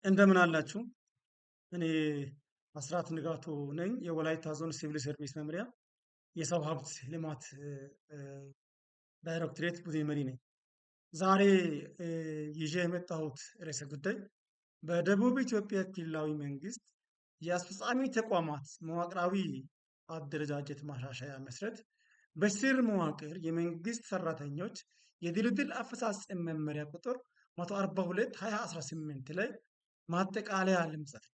እንደምን አላችሁ? እኔ አስራት ንጋቱ ነኝ። የወላይታ ዞን ሲቪል ሰርቪስ መምሪያ የሰው ሀብት ልማት ዳይሬክቶሬት ቡድን መሪ ነኝ። ዛሬ ይዤ የመጣሁት ርዕሰ ጉዳይ በደቡብ ኢትዮጵያ ክልላዊ መንግስት የአስፈጻሚ ተቋማት መዋቅራዊ አደረጃጀት ማሻሻያ መሰረት በስር መዋቅር የመንግስት ሰራተኞች የድልድል አፈጻጸም መመሪያ ቁጥር 142 2018 ላይ ማጠቃለያ ለመስጠት ነው።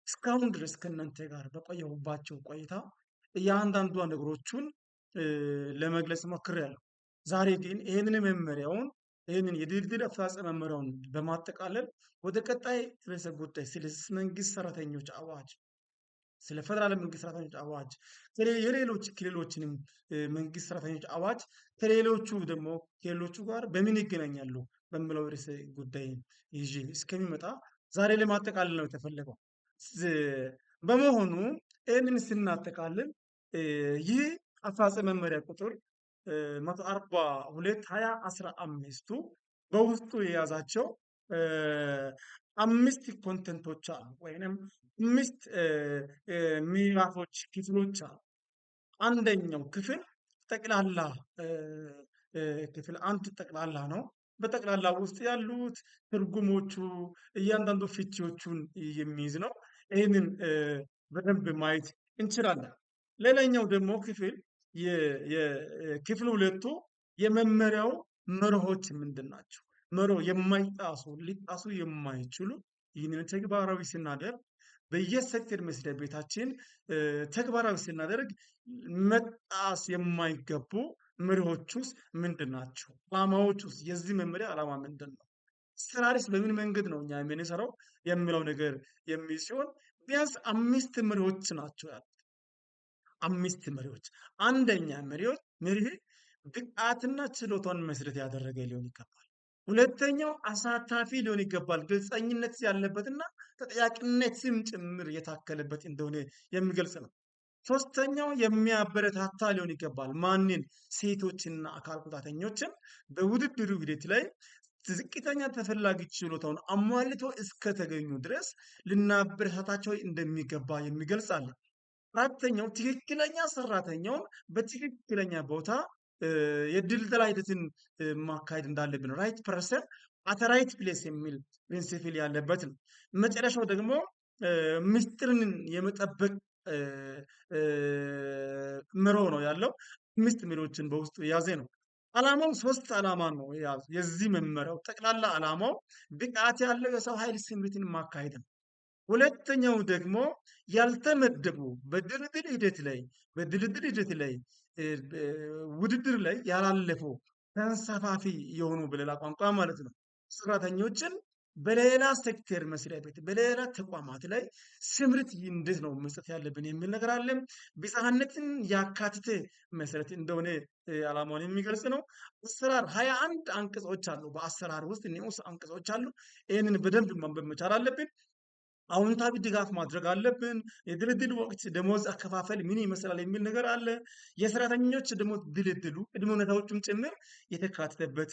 እስካሁን ድረስ ከእናንተ ጋር በቆየሁባቸው ቆይታ እያንዳንዷ ነገሮቹን ለመግለጽ ሞክሬያለሁ። ዛሬ ግን ይህንን መመሪያውን ይህንን የድልድል አፈጻጸም መመሪያውን በማጠቃለል ወደ ቀጣይ ርዕሰ ጉዳይ ስለ መንግስት ሰራተኞች አዋጅ፣ ስለ ፌደራል መንግስት ሰራተኞች አዋጅ፣ የሌሎች ክልሎችንም መንግስት ሰራተኞች አዋጅ ከሌሎቹ ደግሞ ከሌሎቹ ጋር በምን ይገናኛሉ በሚለው ርዕሰ ጉዳይ ይዤ እስከሚመጣ ዛሬ ለማጠቃለል ነው የተፈለገው። በመሆኑ ይህንን ስናጠቃልል ይህ አፈጻጸም መመሪያ ቁጥር 142 2015 በውስጡ የያዛቸው አምስት content ኦች አሉ ወይንም አምስት ምዕራፎች ክፍሎች አሉ። አንደኛው ክፍል ጠቅላላ ክፍል አንድ ጠቅላላ ነው። በጠቅላላ ውስጥ ያሉት ትርጉሞቹ እያንዳንዱ ፍቺዎቹን የሚይዝ ነው። ይህንን በደንብ ማየት እንችላለን። ሌላኛው ደግሞ ክፍል ክፍል ሁለቱ የመመሪያው መርሆች ምንድን ናቸው? መርሆ የማይጣሱ ሊጣሱ የማይችሉ ይህንን ተግባራዊ ስናደርግ በየሴክተር መስሪያ ቤታችን ተግባራዊ ስናደርግ መጣስ የማይገቡ መርሆች ውስጥ ምንድን ናቸው? ዓላማዎች ውስጥ የዚህ መመሪያ ዓላማ ምንድን ነው? ስራስ በምን መንገድ ነው እኛ የምንሰራው የሚለው ነገር የሚል ሲሆን ቢያንስ አምስት መሪዎች ናቸው ያሉት። አምስት መሪዎች። አንደኛ መሪዎች መርህ ብቃትና ችሎታን መሰረት ያደረገ ሊሆን ይገባል። ሁለተኛው አሳታፊ ሊሆን ይገባል። ግልፀኝነት ያለበትና ተጠያቂነትም ጭምር የታከለበት እንደሆነ የሚገልጽ ነው። ሶስተኛው የሚያበረታታ ሊሆን ይገባል። ማንን? ሴቶችና አካል ጉዳተኞችን በውድድሩ ሂደት ላይ ዝቅተኛ ተፈላጊ ችሎታውን አሟልቶ እስከተገኙ ድረስ ልናበረታታቸው እንደሚገባ የሚገልጽ አለ። አራተኛው ትክክለኛ ሰራተኛውን በትክክለኛ ቦታ የድልደላ ሂደትን ማካሄድ እንዳለብን right person at right place የሚል principle ያለበት ነው። መጨረሻው ደግሞ ምስጢርን የመጠበቅ መርሆ ነው ያለው። አምስት መርሆችን በውስጡ የያዘ ነው። ዓላማው ሶስት ዓላማ ነው የያዘው። የዚህ መመሪያው ጠቅላላ ዓላማው ብቃት ያለው የሰው ኃይል ስምሪትን ማካሄድ ነው። ሁለተኛው ደግሞ ያልተመደቡ በድልድል ሂደት ላይ ውድድር ላይ ያላለፉ ተንሳፋፊ የሆኑ በሌላ ቋንቋ ማለት ነው ሰራተኞችን በሌላ ሴክተር መስሪያ ቤት በሌላ ተቋማት ላይ ስምሪት እንዴት ነው መስጠት ያለብን የሚል ነገር አለ። ብዝሃነትን ያካተተ መሰረት እንደሆነ ዓላማውን የሚገልጽ ነው። አሰራር 21 አንቀጾች አሉ። በአሰራር ውስጥ ንዑስ አንቀጾች አሉ። ይህንን በደንብ ማንበብ መቻል አለብን። አዎንታዊ ድጋፍ ማድረግ አለብን። የድልድል ወቅት ደሞዝ አከፋፈል ምን ይመስላል የሚል ነገር አለ። የሰራተኞች ደሞዝ ድልድሉ ቅድመ ሁኔታዎቹም ጭምር የተካተተበት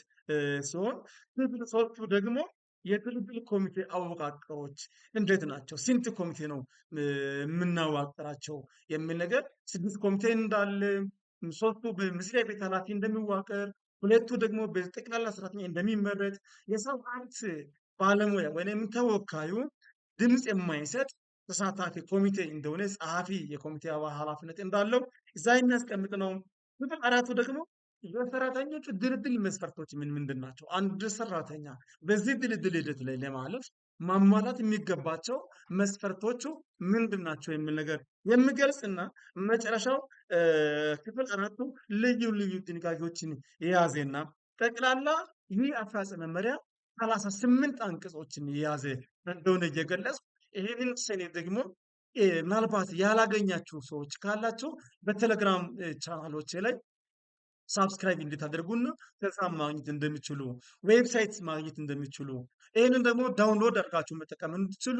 ሲሆን ክፍል ሶስቱ ደግሞ የድልድል ኮሚቴ አወቃቀሮች እንዴት ናቸው? ስንት ኮሚቴ ነው የምናዋቅራቸው የሚል ነገር ስድስት ኮሚቴ እንዳለ፣ ሶስቱ በመስሪያ ቤት ኃላፊ እንደሚዋቀር፣ ሁለቱ ደግሞ በጠቅላላ ሰራተኛ እንደሚመረጥ፣ የሰው ሀብት ባለሙያ ወይም ተወካዩ ድምፅ የማይሰጥ ተሳታፊ ኮሚቴ እንደሆነ፣ ጸሐፊ የኮሚቴ አባል ኃላፊነት እንዳለው እዛ የሚያስቀምጥ ነው። ክፍል አራቱ ደግሞ የሰራተኞቹ ድልድል መስፈርቶች ምን ምንድን ናቸው? አንድ ሰራተኛ በዚህ ድልድል ሂደት ላይ ለማለፍ ማሟላት የሚገባቸው መስፈርቶቹ ምንድን ናቸው የሚል ነገር የሚገልጽና መጨረሻው ክፍል አራቱ ልዩ ልዩ ድንጋጌዎችን የያዘና ጠቅላላ ይህ አፈጻጸም መመሪያ 38 አንቀጾችን የያዘ እንደሆነ እየገለጽኩ ይህንን ሰነድ ደግሞ ምናልባት ያላገኛችሁ ሰዎች ካላችሁ በቴሌግራም ቻናሎቼ ላይ subscribe እንድታደርጉና ከዛ ማግኘት እንደሚችሉ፣ website ማግኘት እንደሚችሉ፣ ይህንን ደግሞ download አድርጋችሁ መጠቀም እንድትችሉ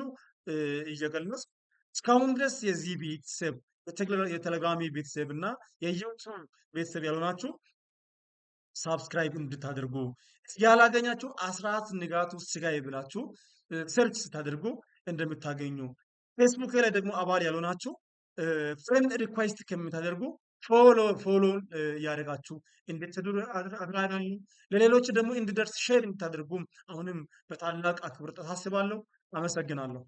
እየገለጽኩ እስካሁን ድረስ የዚህ ቤተሰብ የቴሌግራም ቤተሰብ እና የዩቱብ ቤተሰብ ያልሆናችሁ subscribe እንድታደርጉ፣ ያላገኛችሁ አስራት ንጋቱ ስጋዬ ብላችሁ search ስታደርጉ እንደምታገኙ፣ ፌስቡክ ላይ ደግሞ አባል ያልሆናችሁ friend request ከምታደርጉ follow እያደረጋችሁ እንድትሄዱ አደራላለሁ። ለሌሎች ደግሞ እንዲደርስ share እንድታደርጉም አሁንም በታላቅ አክብሮት አሳስባለሁ። አመሰግናለሁ።